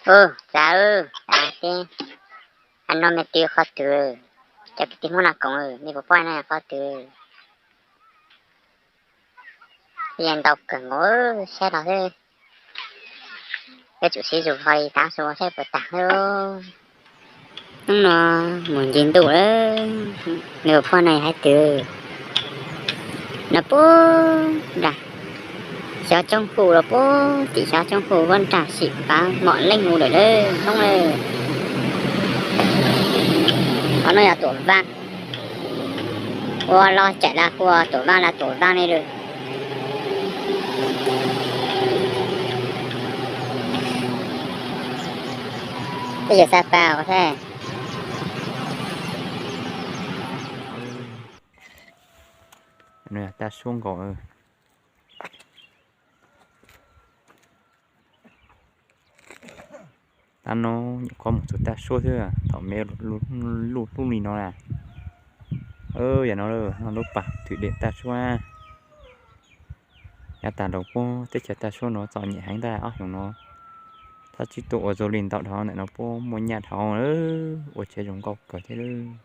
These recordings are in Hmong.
Ub, txav, txav teb, a no me twg qhov twg, cov kwv tij Hmoob no koom, me puas poj no qhov twg, yeej ntau kawg nkaus, saib los xwb. Yuav tsum siv zog ho li tav su saib puas tag. Hnub no mus ncig ntuj lawm, me puas poj no hais tias no puag nram xyov Tsoob Hu los puag tim xyov Tsoob Hu puag nram sim pav mom leej mus lawm lawm hnub lawm. Qhov no yog Tuam Vaj, ua los tsaim los hu ua Tuam Vaj los Tuam Vaj li lawm. Tej yawg xa pas thiab. Tag suab nkaus. Tab no nyuam qhuav mus txog tag suab xwb, thaum me luj hlub li no na. Yam no lub pas thwm dem tag suab. Yav tas nrog puag teb chaws tag suab no txom nyem heev ntag ob xyoos no. Tab tsis tuaj ua zoo li ntawd dhau ntawm no puab muaj nyaj dhau, ua tsev zoo nkauj kawg thiab lawm.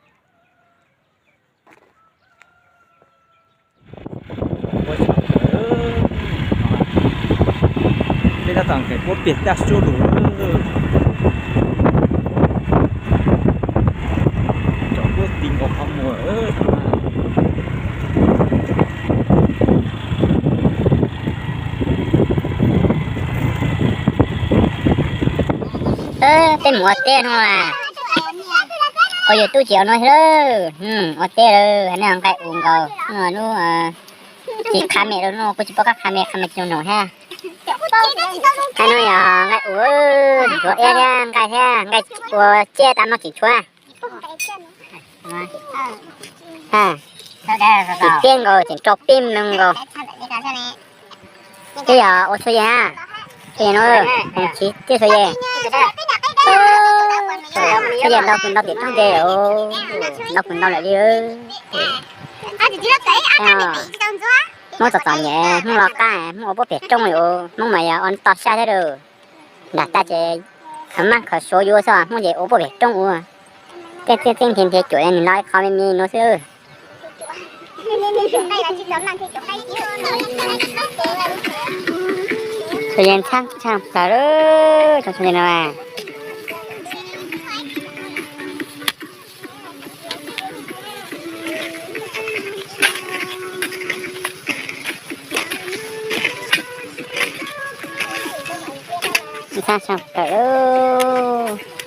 Peb tab tom nqes puab pem tag suab lawm. Tsom puab ti nkaus qhov muag. Peb mus ua teb no, ua yus tub tsis ua no thiab lawm. Ua teb lawm, nej nqaij ua nkaus, lub tsis qha me rau no, kuv tsis paub qab qha me, qha me tsis zoo thiab. Hais no yog nqaij ua, tsis tshuav iab thiab nqaij thiab, nqaij ua ciaj tau no tsis tshuav. Tsis tiab nkaus, tseem rau peb me nkaus. Twb yog ua txhua yam, txhua yam no, tsis tiab txhua yam. Txhua yam ntau kuv ntau pem roob ntse, ntau kuv ntau lawm li. Hmoob txom txom nyem, Hmoob loj qab, Hmoob ua puab pem roob li, Hmoob mas yog ua toj siab thiab lawm. Nram tag ces khav maj khav suav yuav xwb, Hmoob ces ua puab pem roob ua. Tej txiaj txeeb nrhiav nrhiav cuam nws no ib qho me me no xwb. Txhua yam ntxhab ntxhab plaws lawm, txhua yam no. Ntxhab ntxhab plaws lawm.